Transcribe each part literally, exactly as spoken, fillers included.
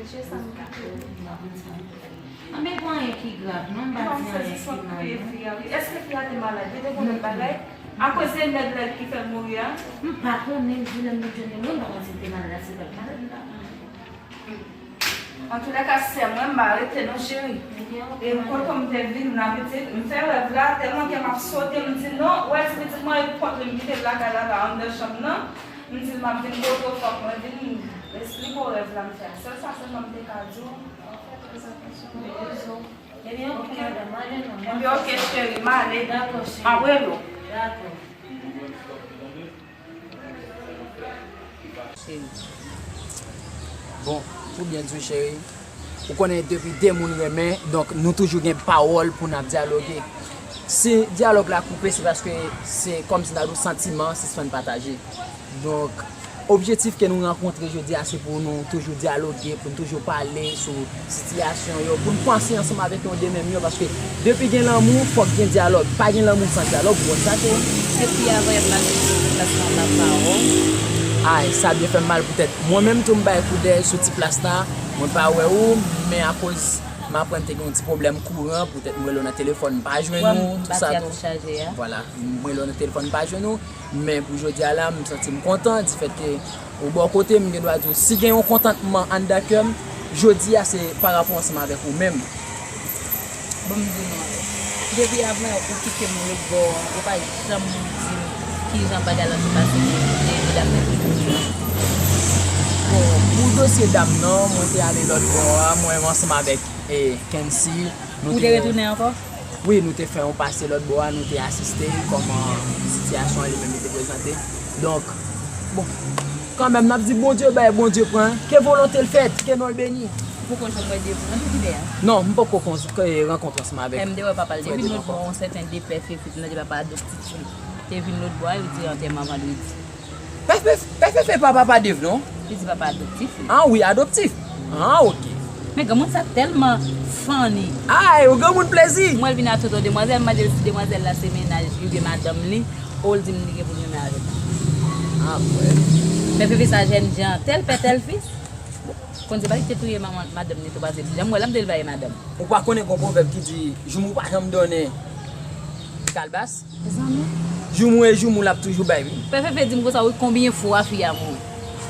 Che sa m ka fè. Anben, pa anyen ki grav, non, m pa di anyen ki mal, non. Èske fi a te malad? Li te konn lòt bagay? Akoz se nèg la ki fè l mouri a? M pa konnen, m di lè m te jwenn li, mwen m pa konn si l te malad, si l pa t malad, m pa konnen. Antoulèka, sè mwen, m pa rete non, cheri. E m kontan m te vin, m nan pitit, m fè rèv la, tèlman ke m ap sote, m di non, ou wè ti pitit mwen, e kont li m kite l lakay la, la anndan chanm nan. M di l m ap vin poto, fòk mwen vin esplike w rèv la m fè a. Sèl sa sèlman m te ka di w, fè trè atansyon nan rezo. Ebyen, oke, madanm, ale non. Ebyen, oke, cheri, m ale. Dakò, cheri. M ap rele w. Dakò. Cheri. Bon, pou byen di w, cheri, ou konnen depi de moun renmen, donk nou toujou gen pawòl pou n ap dyaloge. Si dyalòg la koupe, se paske se kòmsi n ta di w santiman sispann pataje. Donk, objektif ke nou rankontre jodi a, se pou nou toujou dyaloge, pou nou toujou pale sou sitiyasyon yo, pou n panse ansanm avèk yon de menm yo, paske depi gen lanmou, fòk gen dyalòg. Pa gen lanmou san dyalòg, ou konn sa tou. Se fi a voye m al mete sou plas lan, m pa wè w. Ay, sa byen fè m mal poutèt mwen menm tou m bay koudèy sou ti plas la, mwen pa wè ou, men akoz m aprann te gen yon ti pwoblèm kouran, poutèt m rele w nan telefòn, m pa jwenn ou, tou sa tou. Vwala, m rele w nan telefòn, m pa jwenn ou. Men pou jodi a la, m santi m kontan, difèt ke ou bò kote m, m gen dwa di w, si gen yon kontantman anndan kè m, jodi a se pa rapò ansanm avèk ou menm. Bon, m di w non, depi avan ou kite m lòt bò a, ou pa janm di m kijan bagay la te pase, de, de dam nan te mouri an. Bon, pou dosye dam nan, mwen te ale lòt bò a, mwen ansanm avèk, e, Kency, nou te. Ou te retounen ankò? Wi, nou te fè yon pase lòt bò a, nou te asiste kòman sitiyasyon an li menm li te prezante. Donk, bon, kanmenm, n ap di Bondye bay, Bondye pran, ke volonte l fèt, ke non l beni. Ou poko janm wè Dave nan kilè a? Non, m poko kon, ke rankontre ansanm avèk. M te wè papa l te vin lòt bò, yon sèten de pè Fefe, nan de papa adoptif li. Te vin lòt bò a, yo di antèman vandredi. Pè Fefe, pè Fefe pa papa Dave, non? Li di papa adoptif li. Ah wi, adoptif. Ah, ok. Men granmoun sa tèlman funny. Ay, ou granmoun plezi. M wè l vin a tout demwazèl, m mande l si demwazèl la se mennaj li oubyen madanm li. O, l di m li gen pou l renmen avè l. Ah, mwen. Pè Fefe sa jènjan, tèl pè, tèl fis. Konn se pa li ki te touye manman, madanm li tou, paske janm wè l ap di l pa gen madanm. Ou pa konnen gon pwovèb ki di, joumou pa janm donnen kalbas? Mezanmi. Joumou e joumou l ap toujou bay, wi. Pè Fefe di m konsa, wi, konbyen fwa fi a mouri?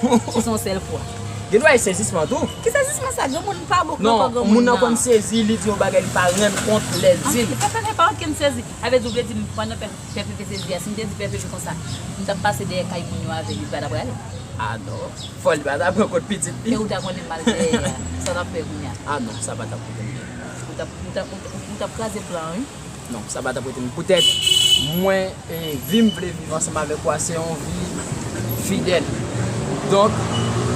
Se yon sèl fwa. Gen dwa e sezisman tou. Ki sezisman sa? Granmoun pa bon, non, granmoun nan konn sezi, li di yon bagay, li pa rann kont lè l di l. Pè Fefe pa okenn sezi. A vle di, ou vle di m, pandan pè, pè Fefe sezi a, si m te di pè Fefe konsa, m t ap pase dèyè kay moun yo avè li, li pa t ap prale. Ah non, fò li pa ta pran kont pitit li. E ou ta konnen m al dèyè a, sa w t ap fè kounye a? Ah non, sa pa t ap pote m byen. Ou t ap, ou t ap, ou t ap, ou t ap kraze plan an, wi. Non, sa pa t ap pote m. Poutèt mwen, e, vi m vle viv ansanm avèk ou a, se yon vi fidèl. Donk,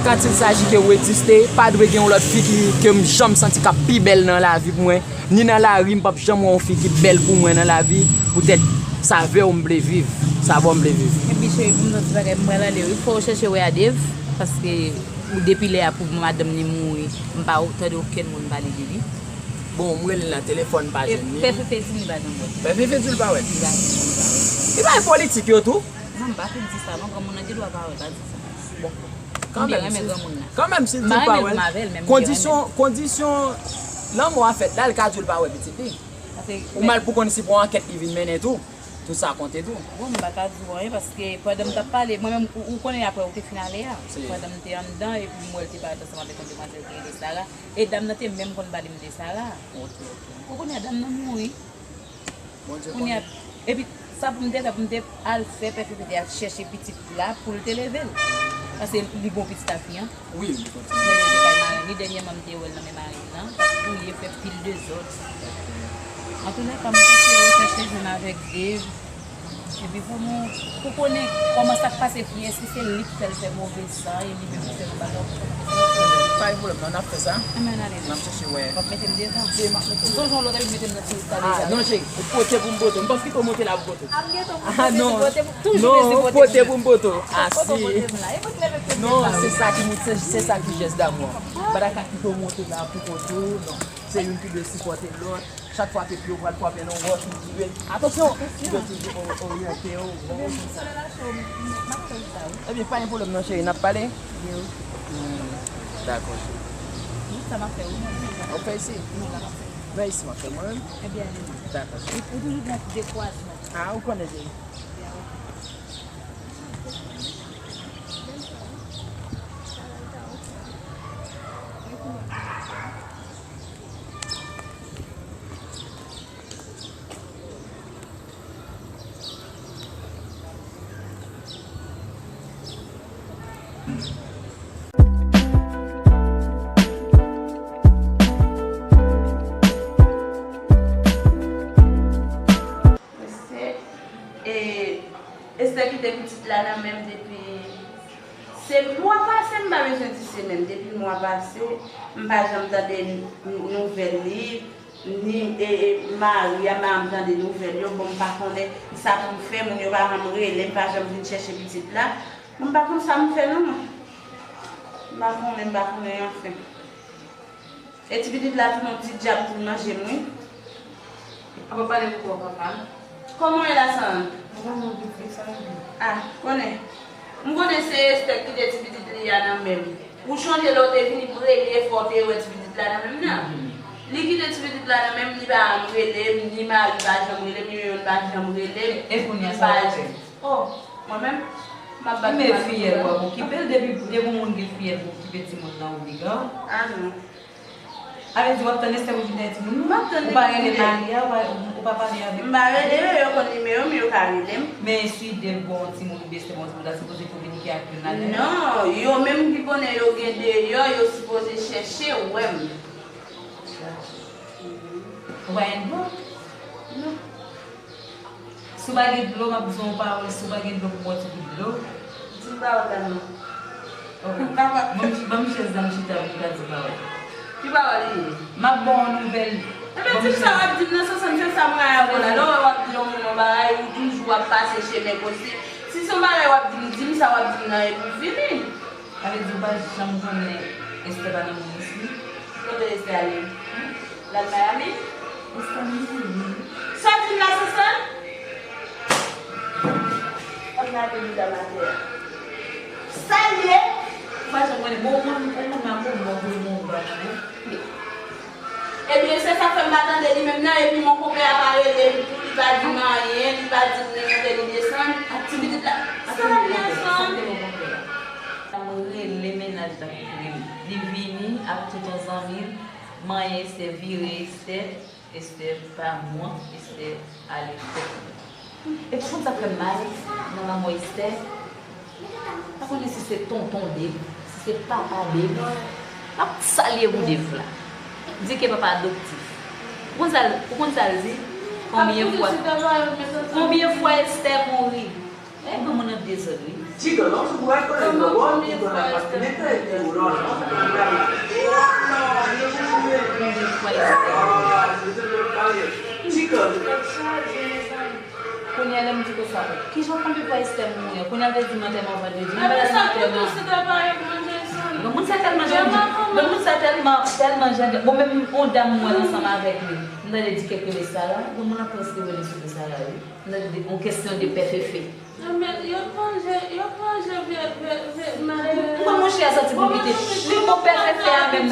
quand il s'agit ke ou egziste, pa dwe gen yon lòt fi ki, ke m janm santi k ap pi bèl nan lavi pou mwen. Ni nan lari, m p ap janm wè yon fi ki bèl pou mwen nan lavi, poutèt savè w m vle viv, savè w m vle viv. Epi cheri, pou m di w ti bagay, m pral ale wi. Fò w chèche wè a Dave, paske ou depi lè a pou madanm li mouri, m pa tande okenn moun pale de li. Bon, m rele l nan telefòn, m pa jwenn li. Pè Fefe di m li pa janm wè l. Pè Fefe di l pa wè l. Li pa janm wè l. Li pa gen politik yo tou? Non, m pa fin di sa, non, granmoun nan gen dwa pa wè, pa di sa. Bon. Kanmenm, si, kanmenm, si l di l pa wè l, kondisyon, kondisyon lanmò a fèt la, l ka di w l pa wè pitit li. Ou mal pou konn si pou yon ankèt li vin mennen tou. Tout sa konte tou. Bon, m pa ka di w anyen, paske pandan m t ap pale, mwen menm, ou, ou konnen aprè ou te fin ale a. Pandan m te anndan, epi m wè l te parèt ansanm avèk yon demwazèl ki rele Sara. E dam nan te menm konn pale m de Sara. Ok, ok. Ou konnen dam nan mouri. Bondye konnen. Epi, sa pou m te fè, pou m te al fè pè Fefe te al chèche pitit la pou l te leve l. Paske li gon pitit a fi an. Wi, li konn. Li te kay mari li, dènyèman m te wè l nan men mari l lan, t ap fouye, fè pil dezòd. Antoulèka, m kontinye rechèche, jwenn avèk Dave. Epi pou nou, pou konnen kòman sa k pase fi, èske se li k fè l fè move san, e li menm ki fè l bagay. Pa gen pwoblèm, non, n ap fè sa. Ann ale. N ap chèche wè. W ap mete m devan. Se m ap mete w. Sonje yon lòt, epi mete m nan ti lista deja. Ah, non, cheri, ou pote pou m pote. M p ap kite w monte la pou pote. Ah, non. Non, pote pou m pote w. Ah, si. Non, se sa ki, se, se sa ki jès damou an. M pa ta ka kite w monte la pou pote w, non. Se youn ki dwe sipòte lòt. Chak fwa ke pye w pral kwape nan wòch, ou dwe, atansyon, ou dwe toujou o-, oryante w. Ebyen, pa gen pwoblèm non, cheri, n ap pale. Hmm, dakò, cheri. Sa m ap fè, wi, mwen, mwen. Ou fè isi? Non, la m ap fè. Nan isi w ap fè mwen menm? Ebyen, dakò. Ou, ou toujou gen de kwa zman. Ah, ou konnen, cheri. Esther, e, Esther kite pitit la nan men m depi se mwa pase, m pa bezwen di semèn, depi mwa pase, m pa janm tande n-, nouvèl li, ni, e, e, mari a, m tande nouvèl yo, bon, m pa konnen sa pou m fè, moun yo pa janm rele m, pa janm vin chèche pitit la. Bon, m pa konn sa m fè non, mwen. M pa konnen, m pa konnen anfen. E ti pitit la tounen yon ti dyab pou l manje m, wi. Apa pale pou kò papa? Kòman w ye la, San? Mwen, mwen, mwen, mwen, sa m di. Ah, konnen. M konnen se Esther ki kite ti pitit li a nan men m. Ou chonje lè w te vini premye fwa w te wè ti pitit la nan men m nan? Li kite ti pitit la nan men m, li pa janm rele m, ni mari pa janm rele m, ni youn pa janm rele m. E kounye a sa w ap fè? Oh, mwen menm, m ap bat. Men fiyèl w ap okipe l, depi, depi yon moun gen fiyèl pou okipe timoun nan, obliga w. Ah non. Sa vle di w ap tann Esther pou vin nan timoun? M ap tann. Ou pa rele mari a, ou pa, ou pa pale avè l? M pa rele yo, yo konn nimewo m, yo ka rele m. Men si Dev ba w yon timoun oubyen Esther ba w yon timoun, ta sipoze kominike ak youn ladan yo? Non, yo menm ki konnen yo gen deyò, yo sipoze chèche wè m. Ou pa gen dlo? Non. Si w pa gen dlo, m ap di w yon pawòl. Si w pa gen dlo pou bwè ti gout dlo. Di m pawòl la non. Ok. Papa. Ban m, ban m chèz la, m chita pou m ka di pawòl. Ki pawòl li ye? M ap ba w yon nouvèl. Ebyen, di m sa w ap di m nan, Sansann, se sa m rayi avè w la. Lè w wè w ap di yon moun yon bagay, ou toujou w ap pase chemen posib. Si se yon bagay w ap di m, di m sa w ap di m nan epi fini. Sa vle di ou pa janm konnen Esther pa nan Moris li? Kote Esther ale? L al Miami? Esther Miami. Sa w di m la, Sansann? Ap mete medam atè a. Sa l ye? Ou pa janm konnen. Bon, ou konn, ou konn nan bon, bon, bon, bon, bon, bon. Ebyen, se sa k fè m pa tande li menm nan, epi mon konpè a pa rele m tou, li pa di m anyen, li pa di m li monte, li desann. Ak ti pitit la, sa l ap di ansanm? Sa m rele mennaj la pou kouri m. Li vini ak tout yon zanmi l, manyen Esther, vire Esther, Esther pa mwen, Esther ale fèt. Epi ou konn sa k fè m mal nan lanmò Esther? M pa konnen si se tonton Dave, si se papa Dave. M ap salye pou Dave la. Di ke papa adoptif. Ou konn sa l, ou konn sa l di? Konbyen fwa, konbyen fwa Esther mouri? E granmoun nan dezòd wi. Konbyen fwa Esther mouri? Konbyen fwa Esther mouri? Kounye a lè m di konsa, kijan konbyen fwa Esther mouri an? Kounye a l te di m antèman vandredi. Mwen pa t al nan antèman. Granmoun sa tèlman jèn. Granmoun sa tèlman, tèlman jèn. Bon, menm yon dam mwen ansanm avèk li. M tande di kèk rele Sara. Granmoun nan prèske rele sou Sara wi. M tande yon kesyon de pè Fefe. Yo manje, yo manje vye, vye, vye, manje. Mwen, monchè a sòti pou kite. Li bon pè Fefe a menm.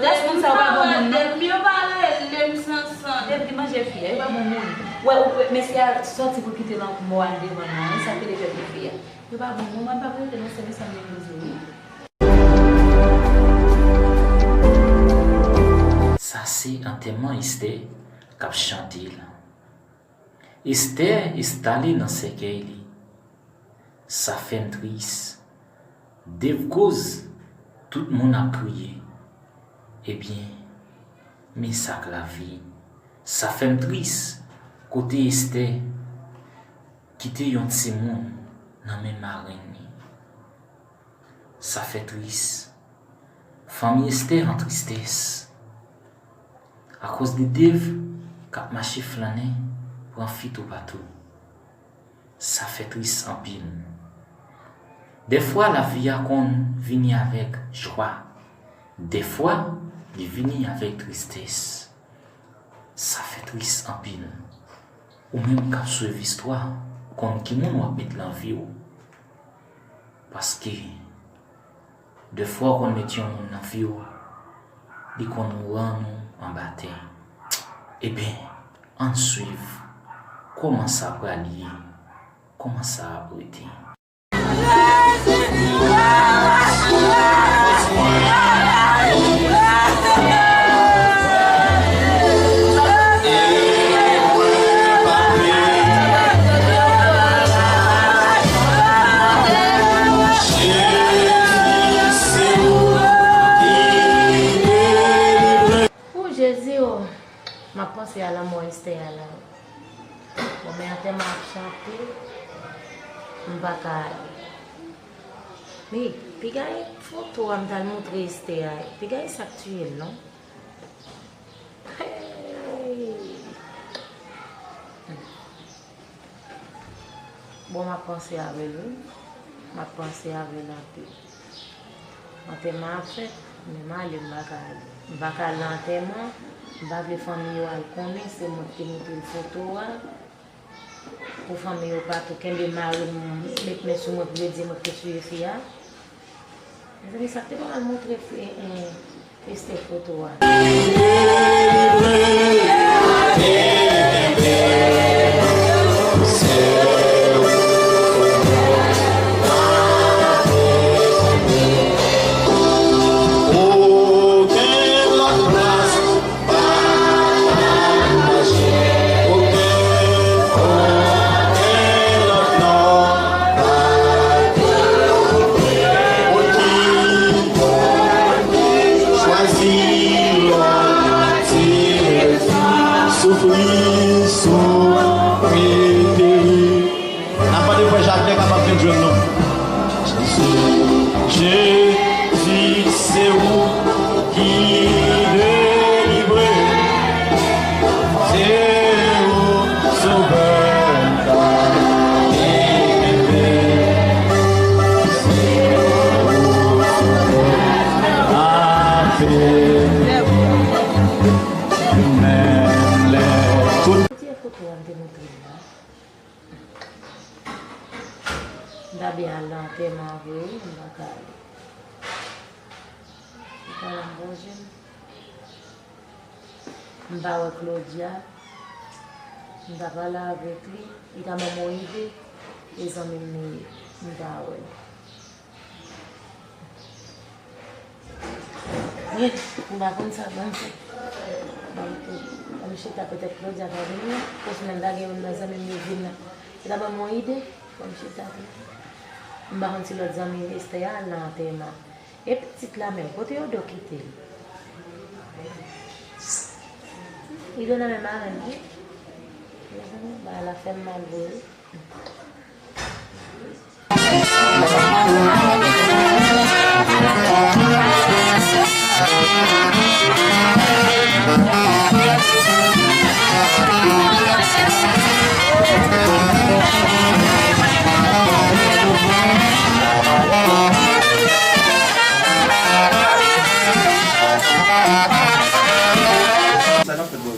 Responsab pa bon moun non. Yo pa rele m Sansann. Dev ki manje fi a, yo pa bon moun. Wè, ou, mesye a sòti pou kite lanmò a devan nou an, sa ki te fè pou fi a. Yo pa bon moun, mwen pa pou rete nan sèvis an de rezo wi. Sa se antèman Esther k ap chante la. Esther enstale nan sèkèy li. Sa fè m tris. Dev koz, tout moun ap kriye. Ebyen, men sa k lavi. Sa fè m tris. Kote Esther kite yon timoun nan men marenn li. Sa fè tris. Fanmi Esther an tristès. Akoz de Dev k ap mache flannen, pran fi toupatou. Sa fè tris anpil. Dèfwa lavi a konn vini avèk jwa. Dèfwa li vini avèk tristès. Sa fè tris anpil. Ou menm k ap swiv istwa, ou konn ki moun w ap met nan vi w. Paske dèfwa ou konn met yon moun nan vi w, Li konn rann ou anba tè. Ebyen, ann swiv kòman sa pral ye, kòman sa ap rete. Pou Jezi o, m ap panse a lanmò Estè a la. Bon, men antèman ap chante, m pa ka ale. Men, piga e foto a m t al montre Estè a, piga e sa k tiye l non. Hey! Bon, m ap panse avè l wi. M ap panse avè l anpil. Antèman ap fèt, men m ale, m pa ka ale. M pa ka al nan antèman, m pa vle fanmi yo al konnen se mwen ki te montre l foto a. Pou fanmi yo pa tou kenbe mari m, met men sou mwen pou yo di mwen ki te tiye fi a. Mezanmi, sa k te pou al montre fi, eh, Estè foto a. Chwazi lòt, soufri sou pete. N ap mande frè Jaknè kapab vin jwenn nou. Jezi, se ou ki delivre. Se ou sovè m ka kenbe. Se ou sovè m ape. Menm lè tout. Ti foto a m te montre w la. M ta byen al nan antèman vre wi, m pa ka ale. M pa la m bon jan. M pa wè Claudia. M ta pale avèk li. Li ta ban m yon ide. E zanmi m li ye. M ta wè l. Wi, m pa konn sa, ban m fè. Ban m tou. Ban m chita, petèt Claudia pa vini. Paske menm lage youn nan zanmi m yo vin nan. Li ta ban m yon ide. Ban m chita tou. M pa konn si lòt zanmi Estè a al nan antèman. E pitit la menm, kote yo do kite l? Li do nan men marenn wi. Mezanmi, bagay la fè m mal vre wi. Sa k ap fèt, bro?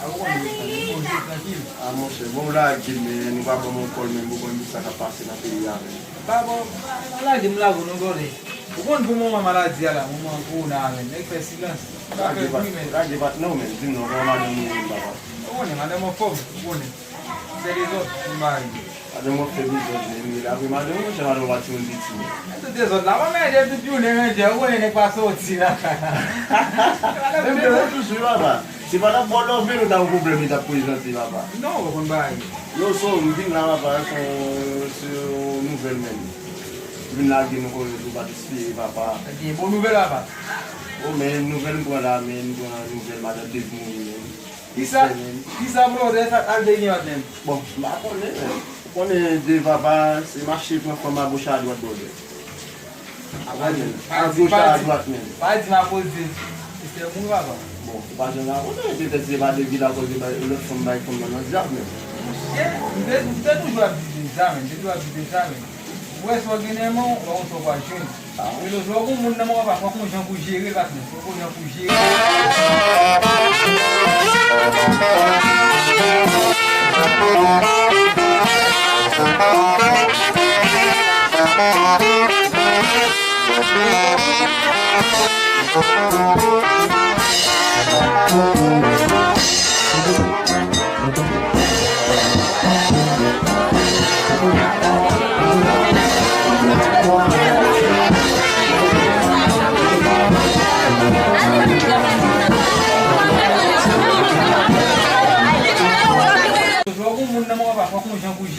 A, ou konn nou sa, nou bonjou, trankil. A, monchè, bon, w lage m, men nou pa ban m yon kòl, men m konn sa k ap pase nan peyi a, men. Pa bon, pa, pa lage m, lage w, non, brother. Ou konn pou moman maladi a la, moman kowona a, men, nèg fè silans. Lage pa, lage pa, non, men, di m non, kòman madanm ou ye, papa? Ou konnen, madanm anfòm, ou konnen. Se dezòd, pou m ba li. Madanm w ap fè dezòd, men, men, apre madanm ou, monchè, madanm w pa timoun piti, men. Men tout dezòd la, mwen mèt tout jounen ranje, ou konnen nèg pa soti la. Menm ke ou toujou, papa. Si pa t ap ba w love, nou ta yon pwoblèm li t ap prezante, papa. Non, ou konn bagay. Yo, so, m vin la, papa, se yon, se yon nouvèl, menm. M vin lage nou konnen tou pa t espere, papa. Gen bon nouvèl, papa. O, men nouvèl m pran la, men m pran nouvèl madan Dave mouri, men. Kisa? Kisa, brother, sa al de gen menm? Bon, m pa konnen, men. Ou konnen de papa, se mache pran fanm agoch adwat, brother. Agoch adwat, men. Pa di m akoz de Esther mouri, papa. Bon, ou pa janm rakonte, petèt se pa de vil akoz de bay, lòt fanm bay fanm nan nan dyab, men. Monchè, m te, m te toujou ap di de sa, men. M te toujou ap di de sa, men. Ou wè sa w gen nan men w, ou pa konn sa w pral jwenn. Rele w, lè w gen yon moun nan men w, papa, fòk ou konn jan pou jere l, patnè. Fòk ou konn jan pou jere l.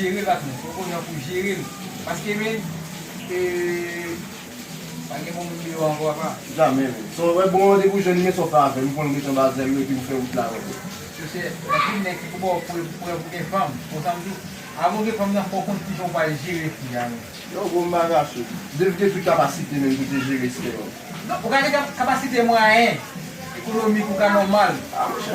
Jere l, patnè. Se yon pwogram pou jere l. Paske, men, e, pa gen bon moun deyò ankò, papa. Jamè, men. So, wè, bon, depi w jwenn, men sa w fè avè l. M pran l, m mete anba zèl ou, epi m fè wout la avè l. Mesye, anpil nèg ki pou ba w prèv, prèv ou gen fanm. Konsa m di w, avan w gen fanm nan, fò w konn kijan w pral jere fi a, men. Yo, bon, m pa kache w. Dev gen tout kapasite, men, pou te jere Esther. Non, ou ka gen kap-, kapasite mwayen ekonomik ou ka nòmal.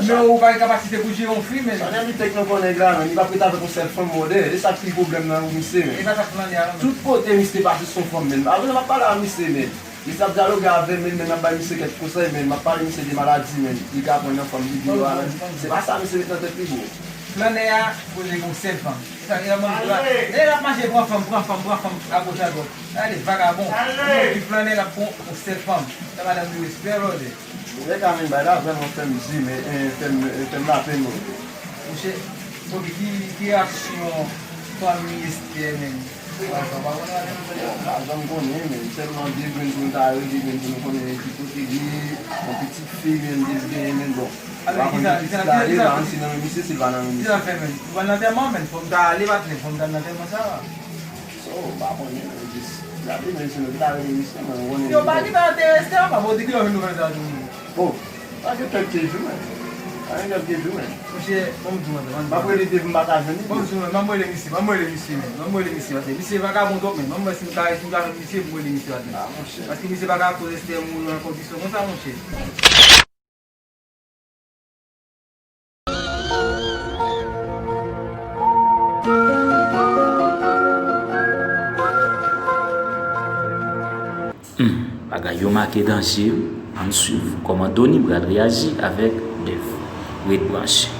Men ou pa gen kapasite pou jere yon fi, men. Sa nèg li tèt nan kò nèg la, men li p ap ret avèk yon sèl fanm, brother. E sa k pi pwoblèm nan pou misye, men. E pa sa k Flannè a, non, men. Tout kote misye pase se yon fanm, men. Apre m ap pale a misye, men. Misye ap dyaloge avè m, men, men m ap bay misye kèk konsèy, men. M ap pale misye de maladi, men. Li ka pran nan fanm videyo a, men. Se pa sa misye met nan tèt li, bro. Flannè a sipoze gen yon sèl fanm. Sa, e la, mwen, e la, e l ap mache pran fanm, pran fanm, pran fanm, agòch, agòch. Gade, vagabon. Mwen ki Flannè, l ap pran yon sèl fanm. Sa madanm li respè, brother. Mwen ka vin bay la, vrèman fè m zi, men, eh, fè m, eh, fè m lapenn, mwen. Monchè, ok, ki, ki reyaksyon fanmi Esther, menm? Ou pa, ou pa konnen madanm? Bon, m pa janm konnen, men sèlman de grenn pou nou ta rele, grenn pou nou konnen ki kote li ye, yon pitit fi, men, li genyen, men, bon. Alò, pa konn ki pitit la ye, pa konn si nan men misye, si l pa nan men misye. Ki sa fè, menm? Ou pa nan antèman, menm? Fò m ta ale, patnè, fò m ta nan antèman sa. So, m pa konnen, men jis gade, men se nou ki ta rele misye, men ou konnen. Yo pa ki ta enterese, papa, ou di ki lè w vin nouvèl sa tou. Oh, pa gen kèk jou, men. Pa gen kèk jou, men. Monchè, ban m di w, m ap rele depi m pa ka jwenn li. Ban m di w, m ap rele misye, m ap rele misye, men. M ap rele misye, paske misye vagabon twòp, men. Ban m wè si m ka, si m ka jwenn misye, pou m rele misye, paske. Ah, monchè. Paske misye pa ka koz Esther mouri nan kondisyon konsa, monchè. Hmm, bagay yo make danje wi. Ann swiv kòman Donny pral reyaji avèk Dev. Ret branche.